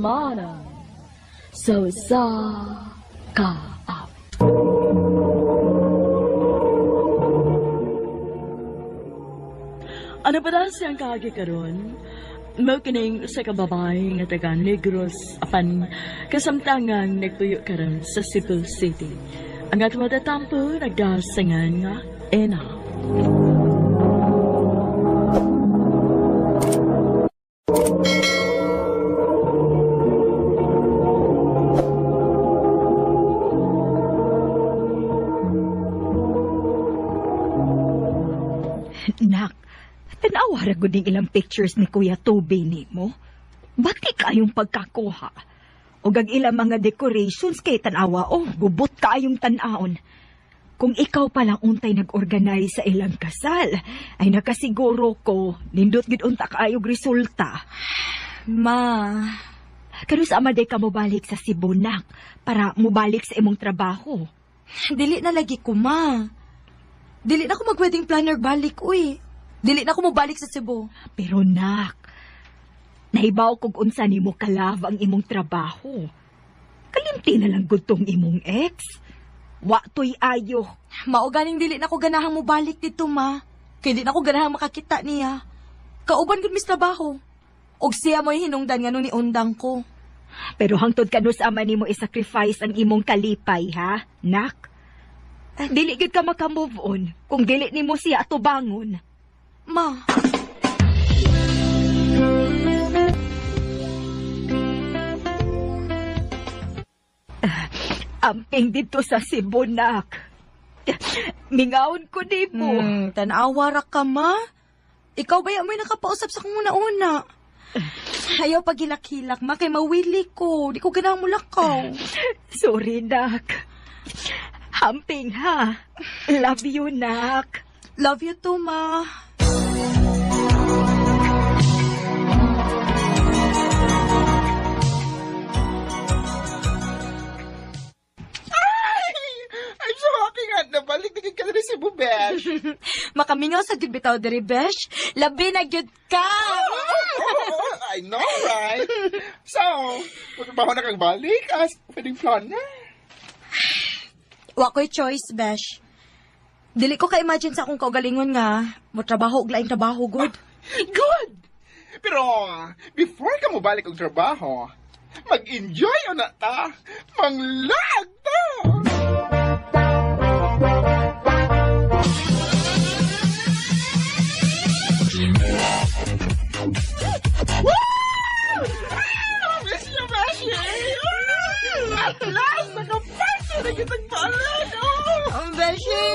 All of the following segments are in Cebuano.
kaayamanan sa usa ka awit. Ano pa na siyang kaagi karon? Mao kining usa ka babae nga taga Negros apan kasamtangang nagtuyo karon sa Cebu City. Ang atong matatampo nagdasangan nga Ena. Nak, tanawa ra gud ning ilang pictures ni Kuya Toby nimo. Bati kayong pagkakuha. Ug ang ilang mga decorations kay tanawa, oh, gubot kaayong tan-aon. Kung ikaw palang untay nag-organize sa ilang kasal, ay nakasiguro ko, nindot gid unta kaayog resulta. Ma, Kanus amaday ka mobalik sa Cebu, nak, para mobalik sa imong trabaho. Dili na lagi ko, ma. Dili na ko mag-wedding planner balik, uy. Dili na ko mobalik sa Cebu. Pero nak, nahibaw kog unsa nimo ka-love ang imong trabaho. Kalimti na lang gud tong imong ex. Wa to'y ayo. Mao ganing dili na ko ganahang mobalik dito, ma. Kay di na ko ganahang makakita niya. Kauban gud mis trabaho. Og siya mo'y hinungdan nga nung niundang ko. Pero hangtod kanus ama nimo i-sacrifice ang imong kalipay, ha, nak? Dili gyud ka maka-move on kung dili nimo siya atubangon. Ma. Amping dito sa Cebu, nak. Mingawon ko nimo. Tanawa ra ka, ma. Ikaw ba mo'y nakapausap sa kong una-una? Ayaw paghilak-hilak, ma, kay mawili ko. Di ko ganahang mulakaw. Sorry, nak. Hamping, ha? Love you, nak. Love you too, ma. I'm so happy nga. Nabalik na ka na si Besh. Makamingaw sa gyud bitaw diri, Besh. Labi na gyud ka. I know, right? So, magtrabaho na kang balik as wedding planner. Wa ko'y choice, Besh. Dili ko ka-imagine sa akong kaugalingon nga mo trabaho og laing trabaho gud. Good! Pero, before ka mobalik og trabaho, mag-enjoy na ta. Manglaag ta! Woo! Ah, miss you, Beshi! At last, nakaparty na kitang balik! Oh! Ang Beshi!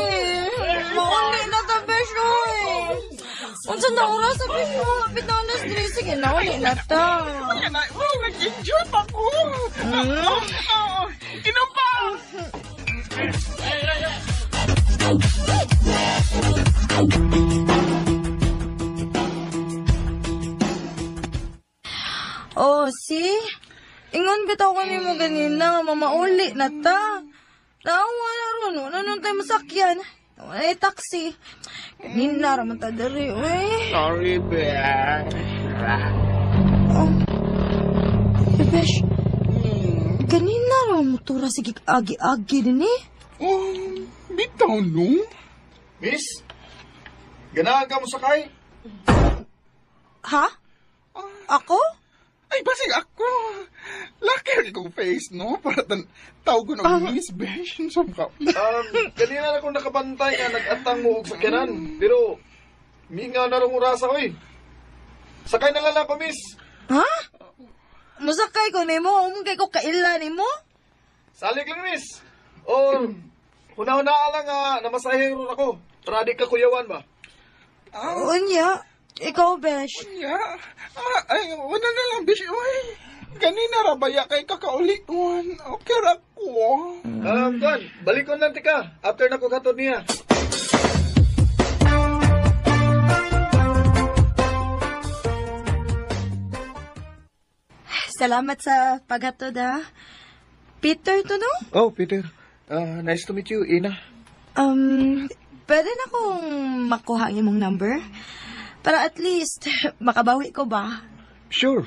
Mauli na ta, Besh, oy! Unsa na oras sa Besh mo? Hapit na alas 3. Sige na, uli na ta. Kaya na, oh, nag-enjoy pa ko! Oh, oh, inom pa! Oh, see? Ingon bitaw ko nimo ganina nga mamauli na ta. Tawa na ron, wala nun tayo masakyan. Wala ay taxi. Kanina raman ta diri, uy. Sorry, Besh. Oh. Besh, ganina ra motora sige agi-agi din eh. Oh, bitaw no? Miss, ganahan ka mo sakay? Ha? Ako? Ay, basig ako. Laki rin kong face, no? Para tawag ko ng Miss Besh. Sa mukha. Kanina na akong nakabantay nga nag-atang mo og sakyanan. Pero, mingaw na rong orasa, oy. Sakay na lang ako, miss. Ha? Musakay ko nimo, umgay ko kaila nimo. Salig lang, miss. Or, huna-hunaan lang nga, namasahe ron ako. Para di ka kuyawan ba? Unya, ikaw, Besh. Yeah. Ah, ay, wala na lang, Besh. Uy, ganina ra baya kay kakaulion. Okay ra ko. Tuan, balikon lang tika. After na ko katod niya. Salamat sa paghatod, ha. Peter to, no? Oh, Peter. Nice to meet you, Ina. Pwede na kong makuha ang imong number? Para at least, makabawi ko ba? Sure.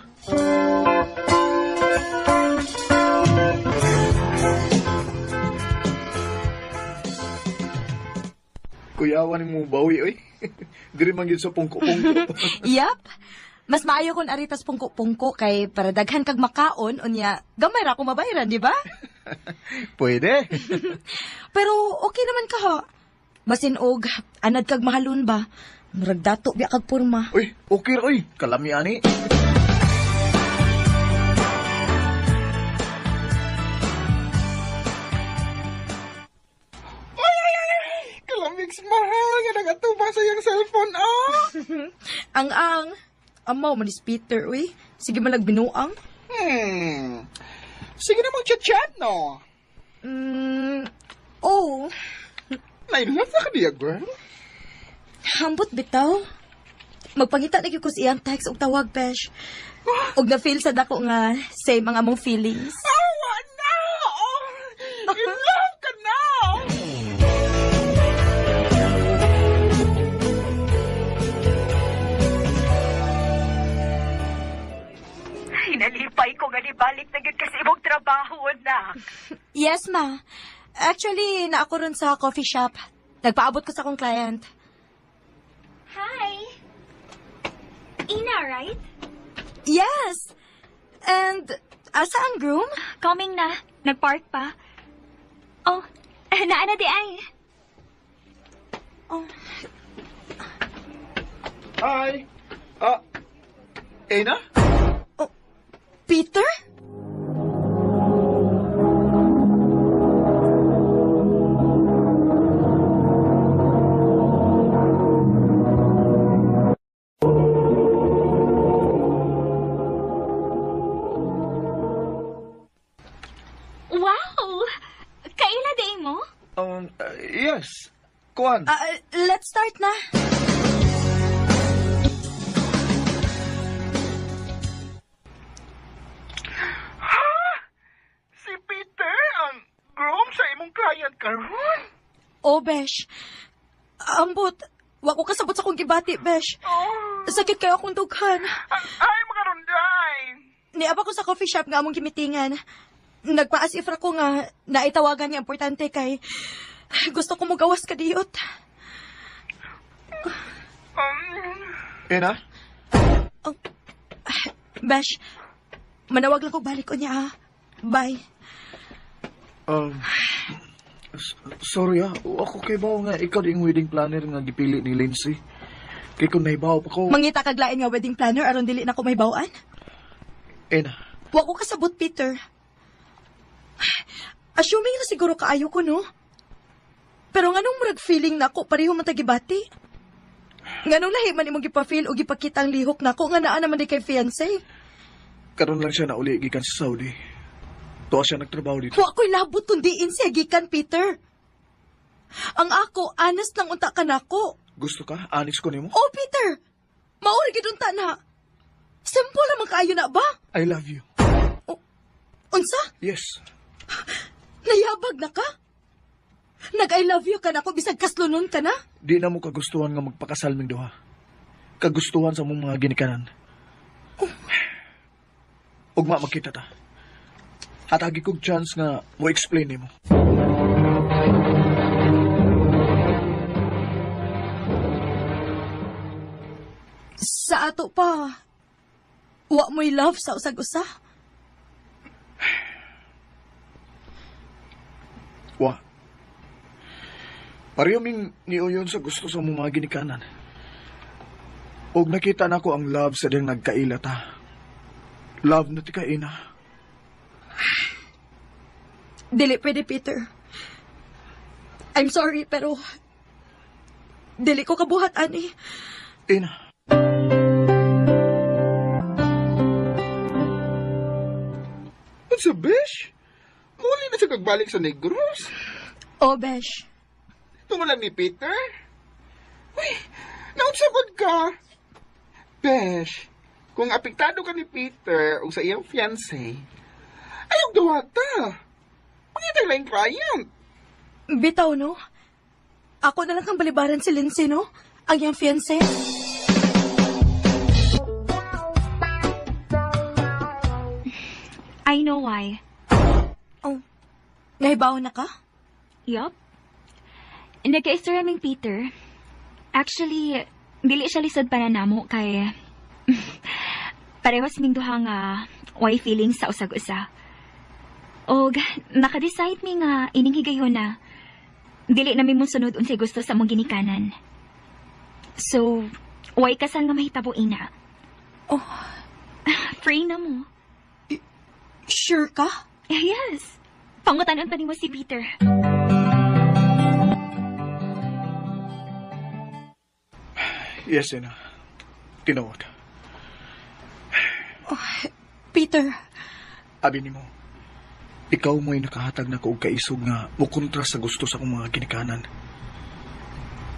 Kuyawan mo bawi, oy. Diri man gyud sa pungko-pungko. Yep. Mas maayo kung aritas pungko-pungko kay para daghan kag makaon unya gamay ra ko mabayaran, di ba? Pwede. Pero okay naman ka ha. Basin og anad kag mahalon ba? Murag dato biya kag porma. Uy, okay ra, oy. Kalami ani. Ay, ay, ay, ay! Kalamig mahal nga nagatubang sa iyang cellphone, ah! Ang amaw man is Peter uy. Sige man binuang. Sige na mag-chat-chat, no? Oh, Na-in-love na ka niya, girl? hambot bitaw. Magpangita na gyud ko sa iyang text og tawag, besh. Og na-feel sa dako nga same ang among feelings. Awa na! Oh, in love ka na! Hinalipay ko nga nibalik na gyud kasi imong trabaho na. Yes, ma. Actually, naako ron sa coffee shop. Nagpaabot ko sa akong client. Hi! Ina, right? Yes! And, asa ang groom? Coming na. Nagpark pa. Oh, naa na di ay. Oh, Hi. Ah, Ena? Peter? Wow! Kaila di mo? Yes. Kuan. Let's start na. Ha? Si Peter ang groom sa imong client karon? Oh, Besh. Ambot, wa ko kasabot sa akong gibati, Besh. Oh. Sakit kayo akong dughan. Ay, mga runday! Niaba ko sa coffee shop nga among gimitingan. Nagpaas if ra ko nga naitawagan nga importante kay gusto ko mogawas kadiyot. Ena? Oh, Besh, manawag lang ko balik ko niya ah. Bye. Sorry ah. Ako kay bawo nga ikaw di ang wedding planner nga gipili ni Lindsay. Kay kung nahibaw pa ko. Mangita kag lain nga wedding planner aron dili na ko may bawaan. Ena, Wa ko kasabot, Peter. Assuming na siguro kaayo ko, no? Pero nganong murag feeling nako pareho man tagibati? Nganong lahi man imong gipa-feel o gipakita ang lihok nako nga naa naman di kay fiancé? Karon lang siya nauli gikan sa Saudi. Tuwa siya nagtrabaho dito. Wa ko'y labot kundi siya gikan, Peter. Ang ako, honest lang unta ka nako. Gusto ka? Anis ko nimo? Oh, Peter! Mauri gid unta na. Simple naman kaayo na ba? I love you. Unsa? Yes. Nayabag na ka? Nag-I love you ka na ako bisag kaslunon ka na? Di na mo kagustuhan nga magpakasal ming duha. Kagustuhan sa mong mga ginikanan. Ugma magkita ta. Hatagi kog chance nga mo explain nimo. Sa ato pa, wa mo'y love sa usag-usa. Wa. Pareho ming niuyon sa gusto sa mong mga ginikanan. Og nakita na ko ang love sa diyang nagkaila ta. Love na ti kaina. Dili pwede, Peter. I'm sorry, pero dili ko kabuhat, ani. Ina. Unsa, besh? Muli na siya kagbalik sa Negros. Oh, Besh. Tungo lang ni Peter. Uy, naunsakod ka. Besh, kung apektado ka ni Peter o sa iyang fiancé, ayaw duwata. Mangita lang client. Bitaw, no? Ako na lang kang balibaran si Lindsay, no? Ang iyang fiancé. I know why. Oh, nahibaw na ka? Yup. Nagka-istorya aming Peter. Actually, dili siya lisod para namo kay parehas ming duha nga way feelings sa usag-usa. Og naka-decide mi nga ining higayon na dili na mi mosunod unsay gusto sa among ginikanan. So, way kasal nga mahitabo ina. Oh. Free na mo. Sure ka? Yes. Pangutanon pa nimo si Peter. Yes, Ina. Tinuod. Peter, Abi nimo, ikaw mo'y nakahatag na ko og kaisog nga mukontra sa gusto sa akong mga ginikanan.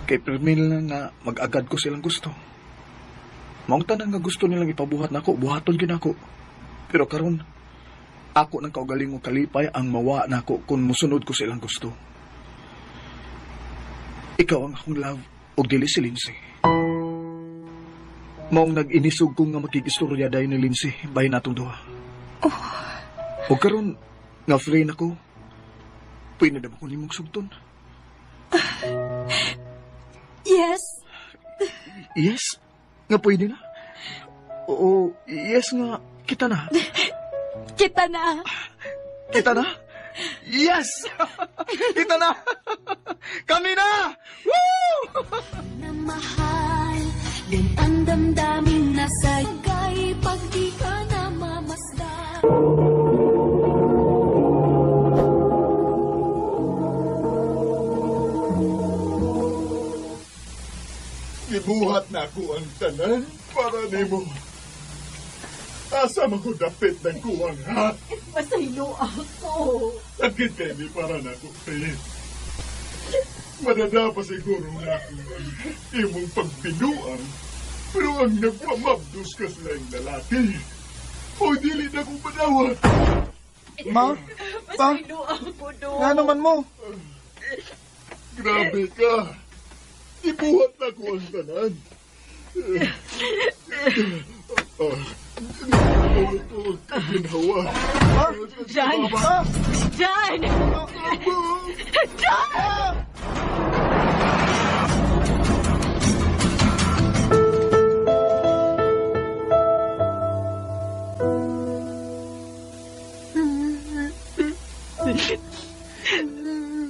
Kay pirmi na nga mag-agad ko silang gusto. Maong tanan nga gusto nilang ipabuhat nako, buhaton gyud nako. Pero karon ako nang kaugalingong kalipay ang mawa nako kung musunod ko sa ilang gusto. Ikaw ang akong love og dili si Lindsay. Maong nag-inisog ko nga makig-istorya dayon ni Lindsay bahin natong duha. Oh. O karon nga free na ko, pwede na ba ko nimong sugton? Yes. Yes, nga pwede na. Oo, yes nga, kita na. Kita na. Kita na? Yes! Kita na! Kami na! Woo! Na mahal, yan ang damdamin nasa gay pag di ka na mamasdan. Gibuhat na ako ang tanan para nimo. Asa man ko dapit ng kuwang, ha? Masaylo ako. Sakit kay ni para na ko, Faith. Madada pa siguro nga ang imong pagbinuang, pero ang nagpamabdos ka sa laing lalaki. O dili na ko madawat. Ma? Pa? Masaylo ako, do. Nga naman mo? Grabe ka. Ibuhat na ko ang tanan. Ginhawa. Jan! Jan! Jan!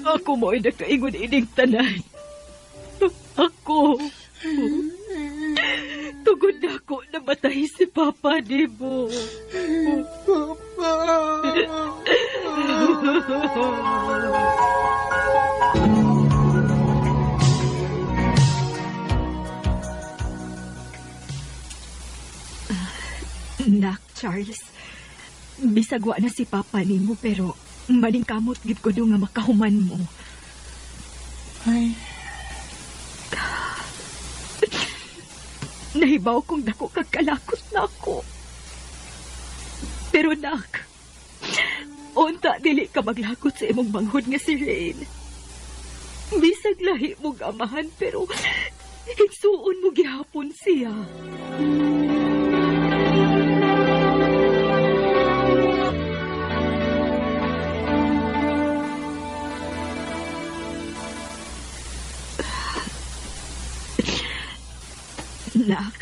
Ako mo'y nakaingon ining tanan. Ako. Tugod na ako namatay si Papa nimo. Papa! Nak, Charles. Bisagwa na si Papa nimo pero maningkamot gid ko do nga makahuman mo. Ay. Nahibaw kong dako kag kalakot na ako. Pero nak, unta dili ka maglakot sa imong manghod nga si Rain. Bisag lahi mo amahan pero higsuon mo gihapon siya. Nak,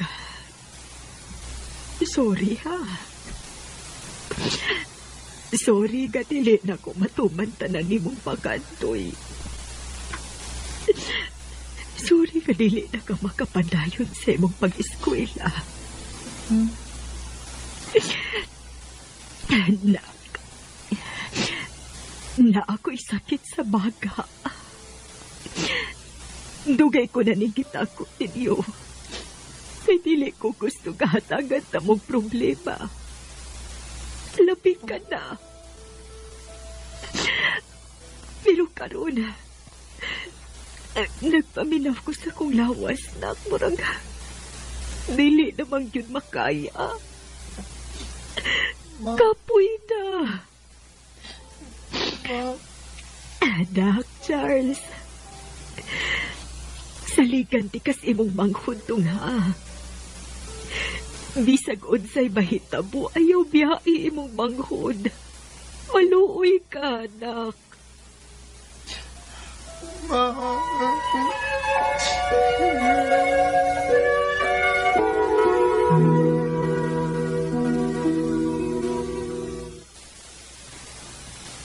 sorry ha. Sorry ka, dili na ko matuman tanan nimong pagkantoy. Sorry ka, dili na ka makapadayon sa imong pag-eskwela. Nak, na ako'y sakit sa baga. Dugay ko na ni gitako ninyo. Kay dili ko gusto kahatagan sa mong problema. Labi ka na. Pero karon, nagpaminaw ko sa kong lawas na murag dili namang yun makaya. Kapoy na. Anak, Charles. Saligan ti kas imong manghudtong ha. Bisag unsay mahitabo, ayaw biyai imong manghod. Maluoy ka, anak. Ma.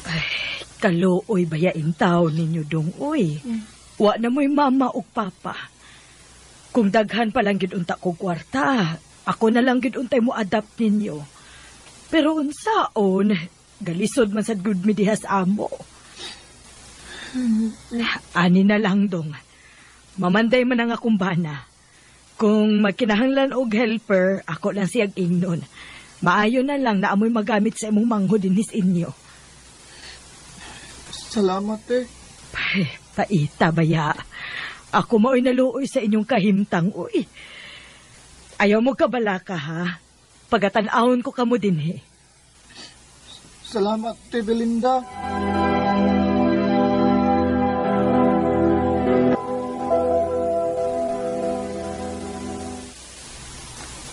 Ay, kaluoy bayain tao ninyo dong, uy. Wa na mo'y mama ug papa. Kung daghan pa lang gid unta ko kwarta, ako na lang gid untay mo adapt ninyo. Pero unsaon, galisod man sad gud mi diha sa amo. Ani na lang dong. Mamanday man ang akong bana. Kung magkinahanglan og helper, ako lang siyag ingnon. Maayo na lang na amoy magamit sa imong manghod dinhis inyo. Salamat eh. Ay, paita baya. Ako mao'y naluoy sa inyong kahimtang, uy. Ayaw mo kabalaka, ha? Pagatan-awon ko kamo dinhi. Salamat, Te Belinda.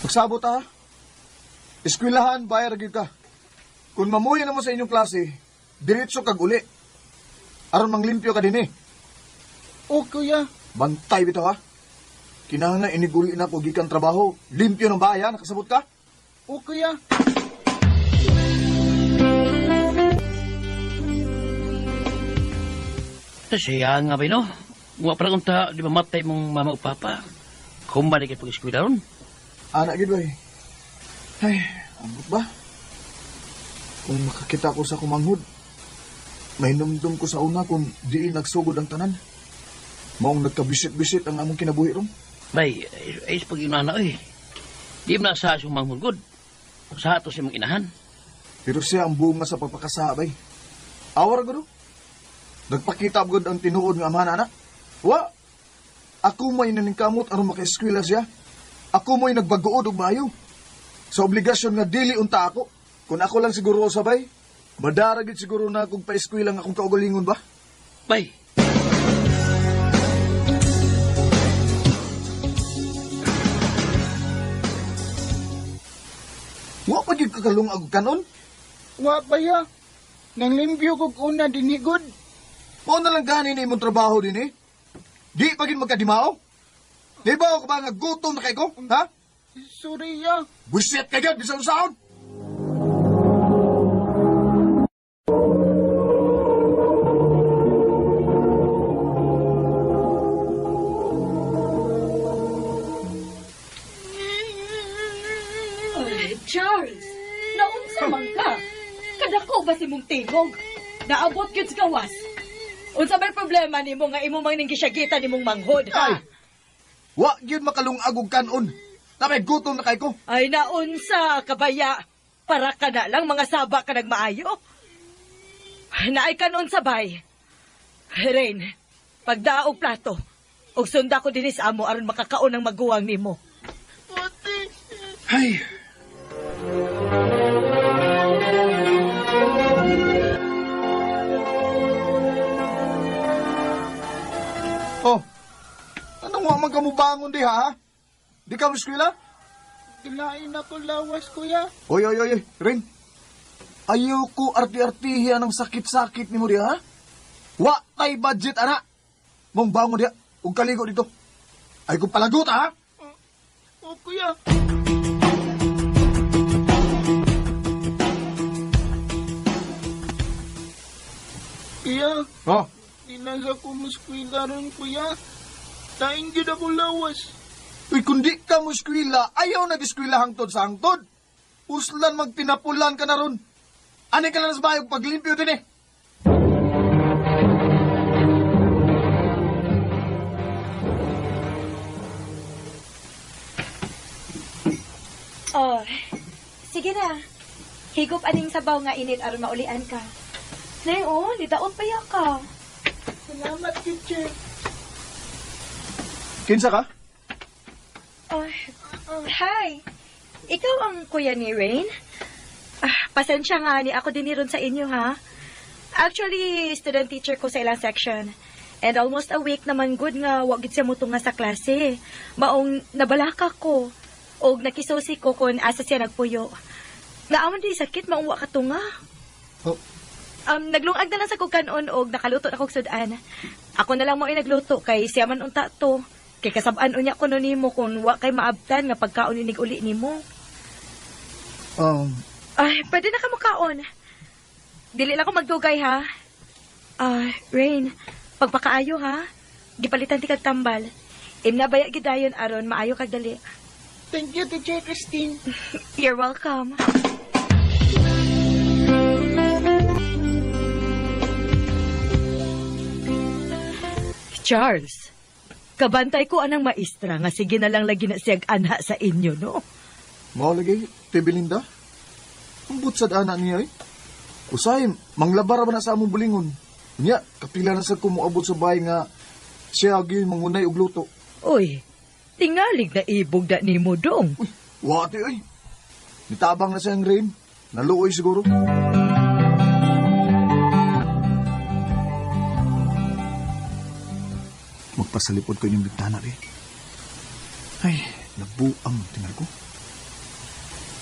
Magsabot, ha? Eskwelahan, bayar gyud ka. Kung mamuhi na mo sa inyong klase, diretso kag uli. Aron manglimpyo ka din eh. O, kuya. Bantay bitaw, ha? Kinahanglan iniguli na ko gikan trabaho. Limpyo ng bahay, ha? Nakasabot ka? O, kuya. Siya nga ba, no? Wa pa lang unta, di ba matay mong mama o papa? Kung ba di kayo pag-eskwela ron? Anak, gid bay. Ay, ambot ba? Kung makakita ko sa kumanghod, may numdum ko sa una kung diin nagsugod ang tanan. Maong nagkabisit-bisit ang among kinabuhi ron. Bay, ay sa pag-inana, oy. Di mo na sa siyang manghod. Sa ato siyang inahan. Pero siya ang bunga sa pagpakasabay. Awar gud. Nagpakita gud ang tinuod nga amahan, anak. Wa! Ako may naningkamot aron makaeskwela siya. Ako mo'y nagbagood og maayo. Sa obligasyon nga dili unta ako. Kung ako lang siguro sabay, madara gid siguro na akong paeskwela nga akong kaugalingon ba? Bay! Wa pa gyud kakalungag og kanon? Wa pa ya. Nanglimpyo kog una dinhi gud. Mao na lang gani na imong trabaho dinhi. Di pa gyud magkadimao? Di ba ako ba nga gutom na kay ko? Ha? Sorry ya. Buset ka gyud bisan unsaon. Ay, Charles, naunsa man ka? Kadako ba si mong tingog? Naabot gyud sa gawas. Unsa may problema nimo nga imo mang ninggisyagitan nimong manghod, ha? Ay, wa gyud makalungag og kanon. Namay gutom na kay ko. Ay, naunsa kabaya. Para ka na lang mga saba ka nagmaayo. Naay kanon sabay. Rain, pagdaog plato, og sunda ko dinhi sa amo aron makakaon ang maguwang nimo. Ay. Oh, anong wa man ka mubangon di ha? Di ka mo-eskwela? Kilain ako lawas, kuya. Oy, oy, oy, oy, Rin. Ayaw ko arti-artihi anang sakit-sakit ni mo di ha? Wa tay budget, ana. Mong bangon diha, ug kaligo dito. Ay kung palagot, ha? Oh, kuya. Kuya. Oh? Di na sa ko muskwila ron, kuya. Taing gyud ako lawas. Uy, kung di ka muskwila, ayaw na diskwila hangtod sa hangtod. Uslan magtinapulan ka na ron. Ani ka lang sa bayog paglimpyo din eh. Oh, sige na. Higop aning sabaw nga init aron maulian ka. Nay, oh, nidaot pa ya ka. Salamat, teacher. Kinsa ka? Oh, hi. Ikaw ang kuya ni Rain? Ah, pasensya nga ni ako din ron sa inyo, ha? Actually, student teacher ko sa ilang section. And almost a week naman good nga wag gid siya mutunga sa klase. Maong nabalaka ko. Og nakisusi ko kung asa siya nagpuyo. Naaman di sakit, mauwa ka tunga. Oh. Naglungag na lang sa kukanon og nakaluto na kog sudan. Ako na lang mo ay nagluto kay siya man unta to. Kay kasabaan unya ko no nimo kung wa kay maabtan nga pagkaon inig uli nimo. Ay, pwede na ka mukaon. Dili lang ko magdugay ha. Rain, pagpakaayo ha. Gipalitan ti kag tambal. Imna baya gidayon aron maayo kag dali. Thank you, Teacher Christine. You're welcome. Charles, kabantay ko anang maestra nga sige na lang lagi na siyag anha sa inyo, no? Mao lagi, Te Belinda. Ang butsad ana niya eh. Usay, manglabara ba na sa among bulingon? Nya, kapila na sa kumuabot sa bahay nga siya gyud mangunay og luto. Uy, tingalig na ibog na nimo dong. Uy, wate oy. Nitabang na siyang rain. Naluoy siguro. Magpasalipod ko inyong bintana, eh. Ay, nabuang tingal ko.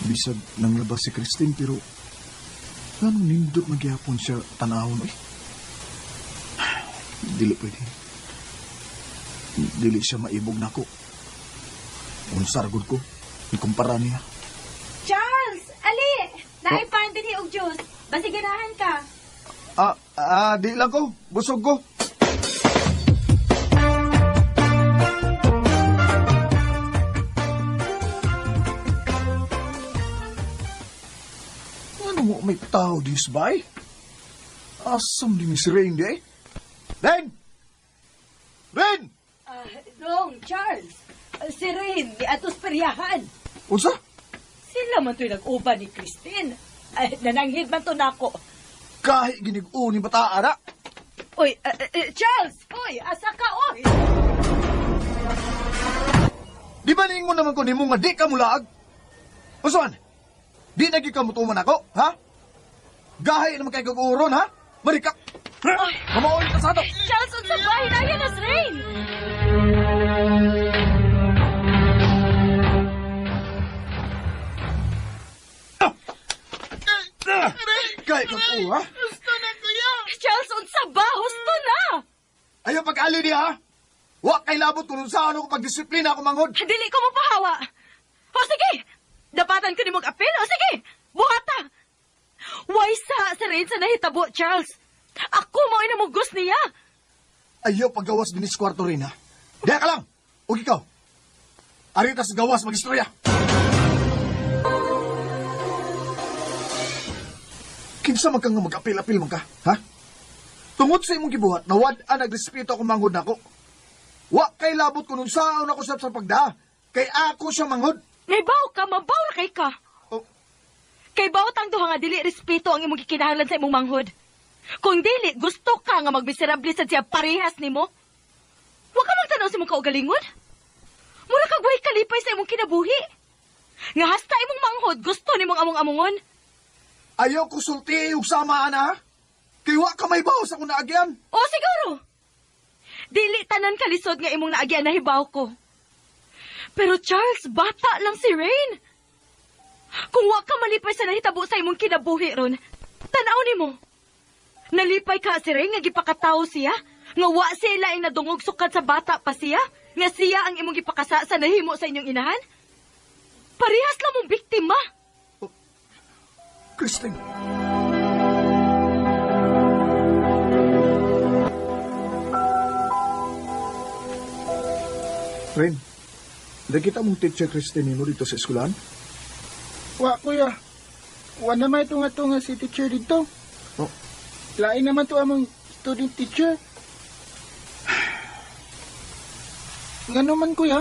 Bisag nang labas si Christine, pero anong nindot magyapon siya tanahon, eh. Dili pwede. Dili siya maibog nako. Unsargod ko, ikumpara niya. Charles, ali! Naipan din og juice. Basiganahan ka. Di lang ko. Busog ko. Ano mo may tao dis bay? Asam din si Rain di eh? Rain! Rain! Dong, Charles. Si Rain, ni Atos Peryahan. Unsa? Sila man to'y nag-uban ni Christine. Ay, nananghid man to nako. Kahit ginig-o ni bata, ara. Uy, Charles! Uy, asa ka, uy! Di ba niingon naman ko nimo nga di ka mulaag? Unsa man? Di na gyud ka mutuman ako, ha? Gahay naman kay kag-uron, ha? Marika! Kamaol ka sa ato! Charles, unsa ba? Hinaya na si Rain! Gahay kag u, ha? Gusto na, kuya! Charles, unsa ba? Husto na! Ayaw pag-ali niya, ha? Wa kay labot kung unsaon ako pagdisiplina ako manghod. Dili ko mapahawa. O sige! Dapatan ko ni mong apel. O sige! Buhata! Why sa Rain sa nahitabo, Charles? Ako mao'y namugos niya. Ayaw paggawas dinis kwarto rin, ha? Diya ka lang! O ikaw! Arita sa gawas, mag-istorya! Kinsa man ka nga mag-apil-apil man ka, ha? Tungod sa imong gibuhat, nawad-an nagrespeto ako manghod nako. Wa kay labot ko nung saan ako sa pagdaa. Kay ako siya manghod. Naibaw ka, mabaw na kay ka. Oh. Kay bawat ang duha nga dili respeto ang imong gikinahanglan sa imong manghod. Kung dili, gusto ka nga magmiserable sa siya parehas nimo. Wa ka magtanaw sa imong kaugalingon. Mura kag way kalipay sa imong kinabuhi. Nga hasta imong manghod, gusto nimong among-amongon. Ayaw ko sulti og sama ana. Kay wa ka may baw sa akong naagyan. O siguro. Dili tanan kalisod nga imong naagyan na hibaw ko. Pero Charles, bata lang si Rain. Kung wa ka malipay sa nahitabo sa imong kinabuhi ron, tan-aw nimo. Nalipay ka si Rain nga gipakatawo siya, nga wa sila ang nadungog sukad sa bata pa siya, nga siya ang imong gipakasa sa nahimo sa inyong inahan. Parehas lang mong biktima. Oh, Christine. Rain, nakita mong teacher Christine nimo dito sa eskwelahan? Wa, kuya. Wa naman ito nga to nga si teacher dito. Oh. Lain naman to among student teacher. Ngano man, kuya?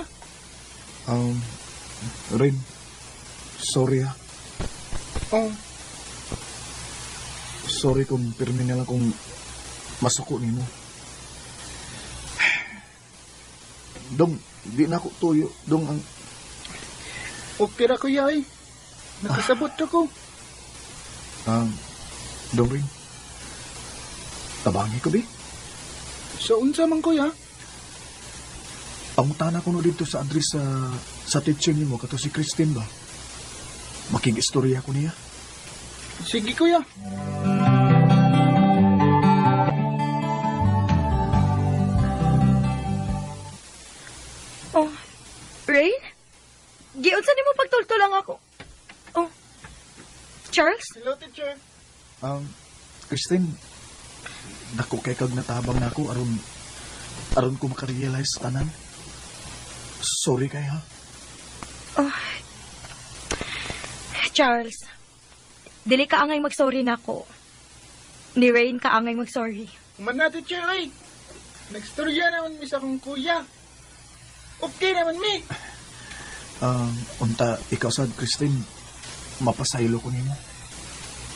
Rain, sorry ha. Oh. Sorry kung pirmi na lang kung masuko nimo. Dong, di na ako tuyo. Dong, ang... Okay ra, kuya, ay. Nakasabot ako. Dong Rin, tabangi ko, bi? So, unsa man, kuya? Pangutana ko no dito sa address sa teacher nimo kato si Christine ba? Makig-istorya ko niya. Sige, kuya. Oh, Rain? Giunsa nimo pagtultol lang ako? Oh, Charles? Hello, teacher. Christine, dako kay kag natabang nako aron ko makarealize tanan. Sorry kay ha. Oh. Charles, dili ka angay magsorry nako. Ni Rain ka angay magsorry. Man na, teacher, ay. Nagstorya naman mi sa akong kuya. Okay naman mi. Unta, ikaw sad, Christine, mapasaylo ko nimo.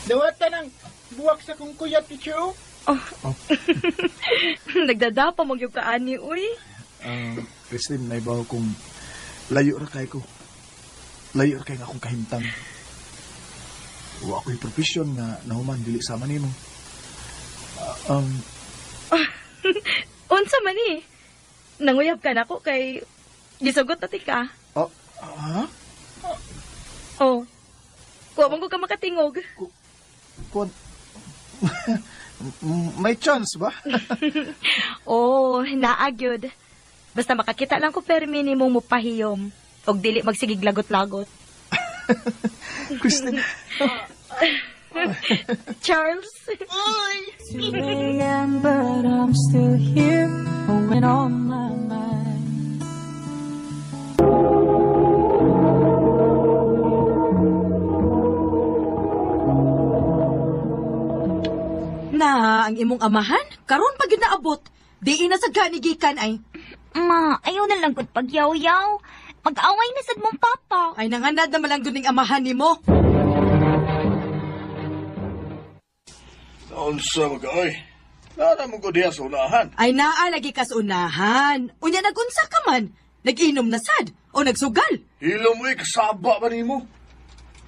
Dawata ng buwak sa akong kuya, teacher, oh. Oh. Nagdadapa magyug ka ani, uy. Christine, naibaw kong layo ra kay ko. Layo ra kay nga akong kahimtang. Wa ako'y profesyon nga nahuman dili sama nimo. Unsa man ni? Nanguyab ka nako kay gisugot na ti ka. Oh, ha? Oh. Kuha man ko ka makatingog. Kuan. May chance ba? Oh, naa gyud. Basta makakita lang ko permi nimo mopahiyom og dili magsigig lagot-lagot. Christine. Charles. Uy! 2 a.m., but I'm still here, when on my mind. Na, ang imong amahan, karon pa gyud naabot. Di na sa ganigikan ay. Ma, ayaw na lang gud pagyaw-yaw. Mag-away na sad mong papa. Ay, nanganad na malang ning amahan nimo. Unsa mag-ay? Nana mo ko diha sa unahan. Ay, naa lagi ka sa unahan. Unya nagunsa ka man. Nag-inom na sad o nagsugal. Hilo mo kasaba ba nimo?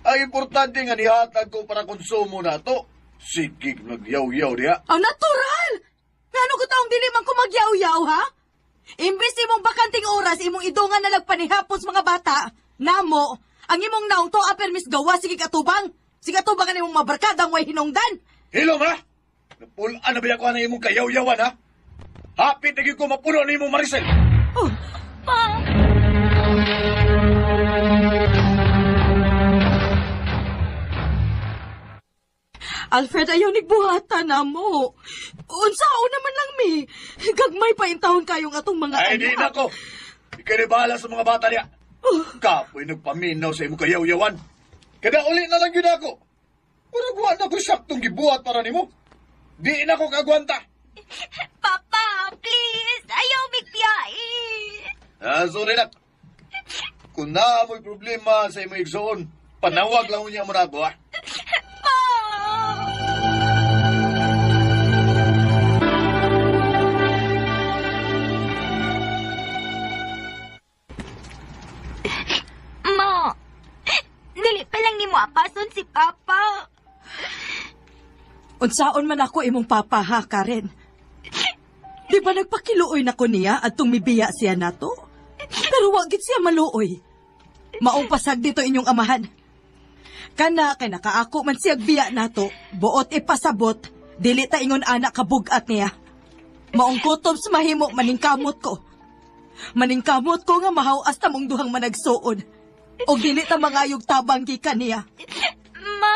Ang importante nga nihatag ko para konsumo na to. Sige, nagyaw-yaw diha. Ang natural! Ngano ko taong dili man ko magyaw-yaw, ha? Imbes imong bakanting oras, imong idungan na lagpanihapon sa mga bata. Namo, ang imong naong to permis gawa, sige katubang. Sige katubang ang imong mabarkadang way hinungdan. Hilom, ha? Napulaan na ba ako na imong kayaw-yawan, ha? Hapit na ko mapuno na imong Maricel. Oh. Pa! Alfred, ayaw nigbuhatan na mo. Unsao naman lang mi. Gagmay pa intahon kayong atong mga Ay, di na ko. Ikaw ni bahala sa mga bata niya. Oh. Kapoy nagpaminaw sa imong kayaw-yawan. Kada uli na lang yun ako. Murag wa na ko saktong gibuhat para nimo. Di na ko kagwanta. Papa, please! Ayaw migbiyae! Sorry na. Kung naa mo'y problema sa imong igsoon, panawag lang niya mo na ako, ha? Pa! Ma, dili pa lang nimo apason si Papa. Unsaon man ako imong papa, ha, Karen? Di ba nagpakiluoy na ko niya at mibiya siya nato? Pero wag gid siya maluoy. Maong pasag dito inyong amahan. Kana kay nakaako man siyag biya nato, buot ipasabot, dili ta ingon anak kabugat niya. Maong kutob sa mahimo maningkamot ko. Maningkamot ko nga mahaw-as ta mong duhang managsuon. O dili ta mangayog tabang gikan niya. Ma!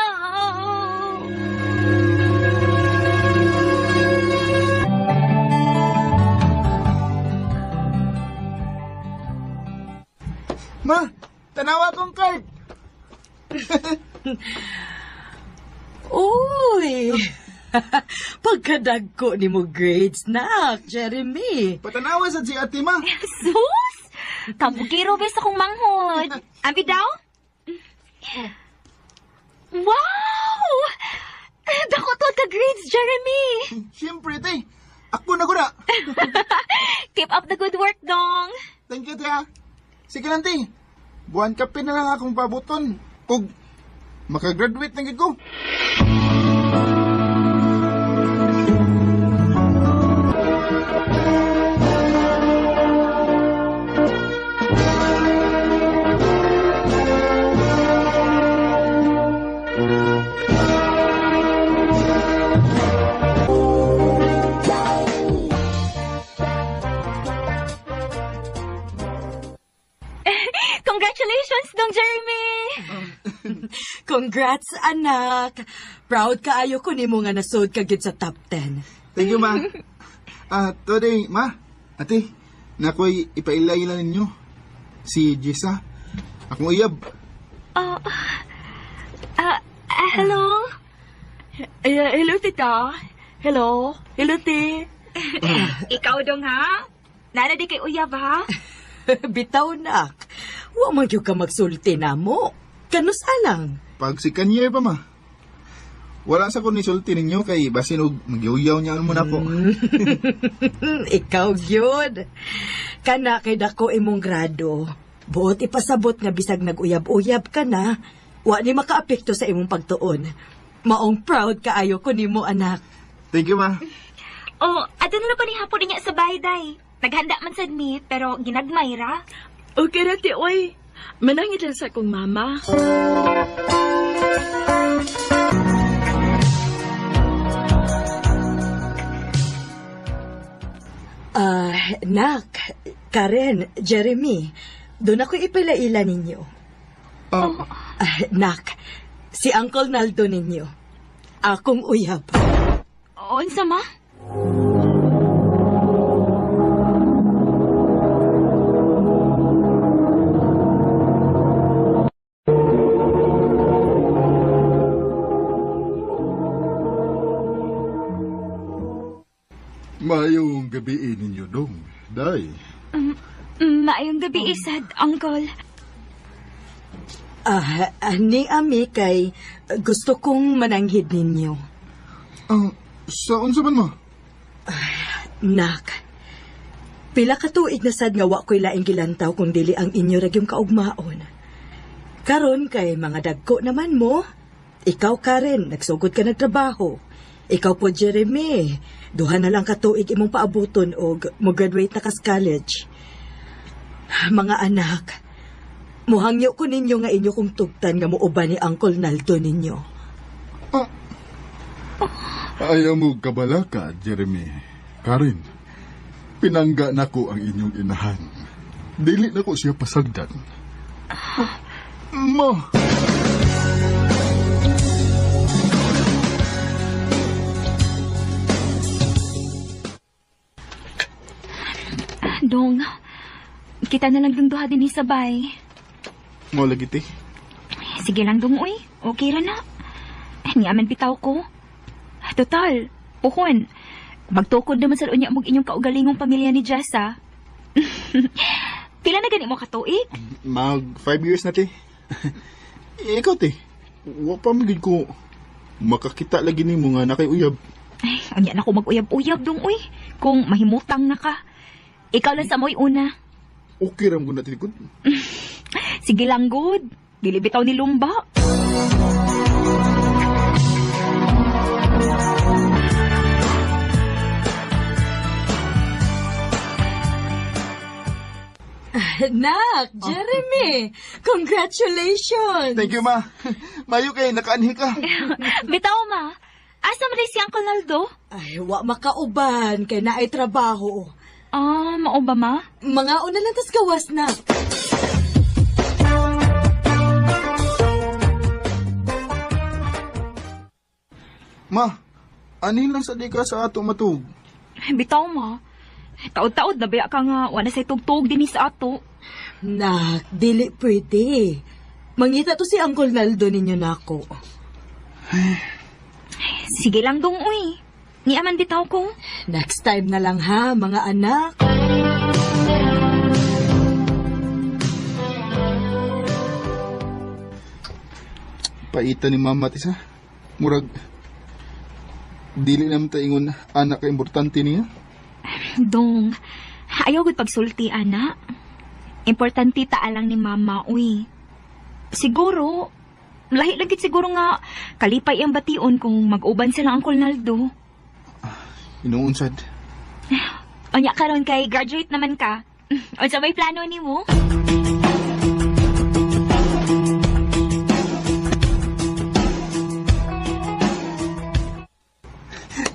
Ma, tanawa kong card. Uy! Pagkadagko ni mo grades na, Jeremy. Patanawa sa si ate, ma. Sus! Kabugiro bes akong manghod. Ambi daw? Wow! Dako to ka grades, Jeremy. Siyempre, te. Ako na gura. Keep up the good work, dong. Thank you, te, ha. Sige lang, te. Buwan kape na lang akong pabuton. Ug makagraduate na gid ko. Congrats, anak. Proud kaayo ko nimo nga nasud ka gyud sa top 10. Thank you, ma. Today, ma, ate, nakoy ipailay lang ninyo. Si Jessa, akong uyab. Oh, hello? Hello, tita. Hello. Hello, te. Ikaw dong, ha? Nana di kay uyab, ha? Bitaw, nak. Wa man gyud ka magsulti na mo. Kanus alang. Pag si Kanye pa, ma. Wala sa ko nisulti ninyo kay basin og magyuyaw niya mo na po. Ikaw gyud. Kana kay dako imong grado. Buot ipasabot nga bisag nag-uyab-uyab ka na, wa ni makaapekto sa imong pagtuon. Maong proud kaayo ko nimo, anak. Thank you, ma. Oh, ato na lang pa ni hapon niya sa bahay, day. Naghanda man sad mi, pero ginagmay ra. Okay ra ti oy. Manangit lang sa akong mama. Nak, Karen, Jeremy, doon ako ipilaila ninyo. Nak, si Uncle Naldo ninyo. Akong uyab. Unsa, ma? Mayong gabi ninyo dong, day. Maayong gabi, isad, Uncle. Ni ami kay gusto kong mananghid ninyo. Sa unsa man mo? Nak, pila ka tuig na sad nga wa ko'y laing gilantaw kung dili ang inyo ra gyud kaugmaon. Karon kay mga dagko naman mo. Ikaw, Karen, nagsugod ka nagtrabaho. Ikaw po, Jeremy, duha na lang ka tuig imong paabuton og mo-graduate na kas college. Mga anak, muhangyo ko ninyo nga inyo kong tugtan nga muuban ni Uncle Naldo ninyo. Ayaw mo kabalaka, Jeremy. Karen, pinangga nako ang inyong inahan. Dili nako siya pasagdan. Ma! Dong, kita na lang dong duha din sabay. Mo lagi, te. Sige lang, dong, uy. Okay ra na. Niaman bitaw ko. Total, puhon. Magtukod naman sa unya mong inyong kaugalingong pamilya ni Jessa. Pila na gani mo katuig? Mag 5 years na, te. Ikaw, te. Wa pa magid ko makakita lagi nimo nga nakay uyab. Ay, unya na ko mag-uyab-uyab, dong, uy. Kung mahimutang na ka. Ikaw lang sa mo'y una. Okay ram ko na tinikod. Sige lang, good. Dili bitaw ni Lumba. Nak, Jeremy, congratulations! Thank you, ma. Mayo kay nakaanhi ka. Bitaw, ma. Asa man si Uncle Naldo? Ay, wa makauban kay naay trabaho. Ah, mao ba, ma? Mga una lang tas gawas na. Ma, anin lang sa di ka sa ato matug? Bitaw, ma. Taod-taod na biya ka nga, wala say tugtog din sa ato. Nak, dili pwede. Mangita to si Uncle Naldo ninyo nako. Sige lang dong, uy. Niaman bitaw ko. Next time na lang ha, mga anak. Paita ni Mama, tisa. Murag, dili naman ta ingon anak ka importante niya. Dong, ayaw gud pagsulti, ana. Importante ta lang ni Mama, uy. Siguro, lahi lang gid siguro nga kalipay ang bation kung mag-uban sila Uncle Naldo. Inuunsad. Unya karon kay graduate naman ka. Unsa may plano nimo?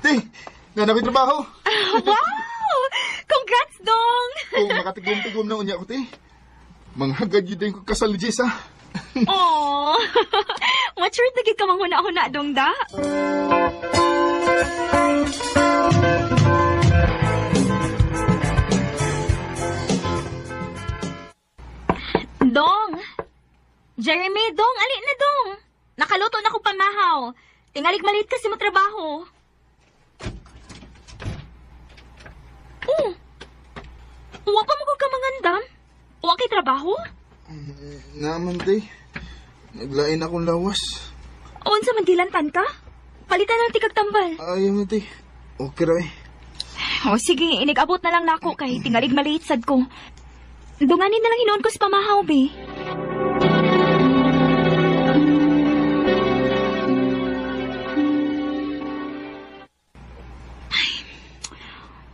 Te, nanakoy trabaho. Wow! Congrats, Dong! Kung makatigom-tigom na unya ko, te. Manghagad yun din ko kasal ni Jessa. Oh! Matured na gid ka manghuna-huna dong da. Dong! Jeremy, dong, ali na dong. Nakaluto na ko pamahaw. Tingalig malit kasi mo trabaho. Oh. Wa pa mo ko kamangandam. Wa kay trabaho? Naman, te. Naglain akong lawas. Unsa man dilantan ka? Palitan na tikag tambal. Ayaw na, te. Okay ra eh. O sige, inigabot na lang nako kay tingalig maliit sad ko. Dunganin na lang hinuon ko sa pamahaw, be. Ay,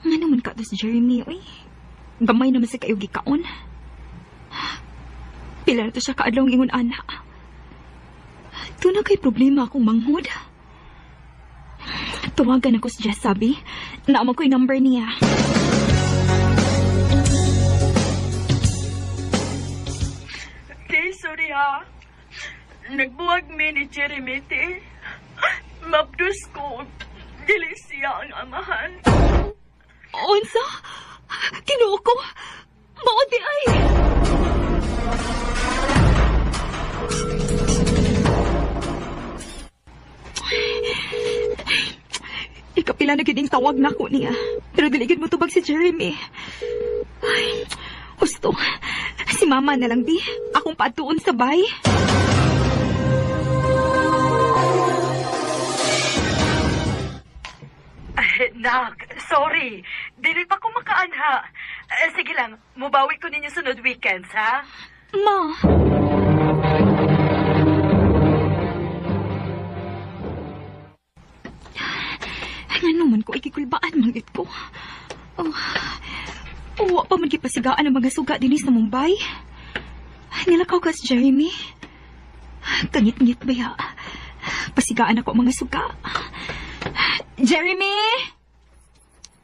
ngano man ka to si Jeremy, uy. Gamay naman sa kayo gikaon. Pila na to siya kaadlawng ingon ana. Doon na kay problema akong manghod. Tuwagan ako si Jess, sabi. Naama ko'y number niya. Te, sorry ha. Nagbuwag mi ni Jeremy, te. Mabdus ko. Dili siya ang amahan. Unsa? Tinuo ko. Mao di ay. Ikapila na gyud ang tawag nako niya. Pero dili gyud mo tubag si Jeremy. Ay, husto. Si mama na lang di. Akong paatuon sa bay. Nak, sorry. Dili pa ko makaanha. Sige lang, mubawi ko ninyo sunod weekends, ha? Ma. Ngano man ko ikikulbaan manggit ko. Oh, wa pa man gipasigaan ang mga suga dinhi sa Mumbai. Nilakaw ka si Jeremy. Kangit-ngit ba ya? Pasigaan ako ang mga suga. Jeremy!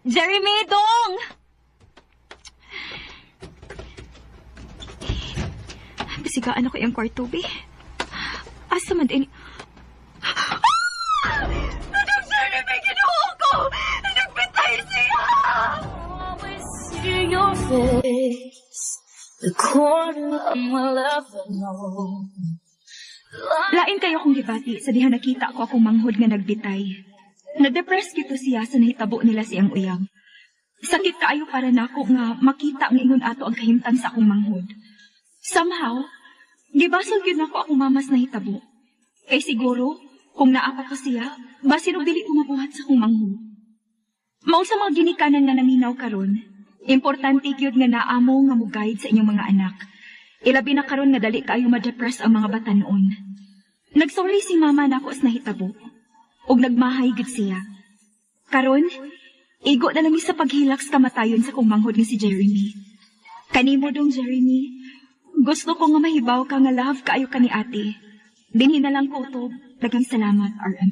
Jeremy, dong! Pasigaan ako iyang kwarto, be. Asa man din... Ah! Anong Jeremy, ginuho ko! Nagbitay siya! Always see your face, the corner of my love alone. Lain kayo kong gibati sa diha nakita ko akong manghod nga nagbitay. Na-depress gito siya sa nahitabo nila siyang uyab. Sakit kaayo para nako nga makita nga ingon ato ang kahimtang sa akong manghod. Somehow, gibasol gyud nako akong mamas nahitabo. Kay siguro, kung naa pa ko siya, basin og dili ko mabuhat sa akong manghod. Mao sa mga ginikanan nga naminaw karon, importante gyud nga naamo nga mo-guide sa inyong mga anak. Ilabi na karon nga dali kaayo ma-depress ang mga batan-on. Nagsorry si mama nako sa nahitabo. Ug nagmahay gid siya. Karon, igo na lang mi sa paghilak sa kamatayon sa kong manghod nga si Jeremy. Kanimo dong Jeremy, gusto ko nga mahibaw ka nga love kaayo ka ni ate. Dinhi na lang ko utob. Daghang salamat, RM.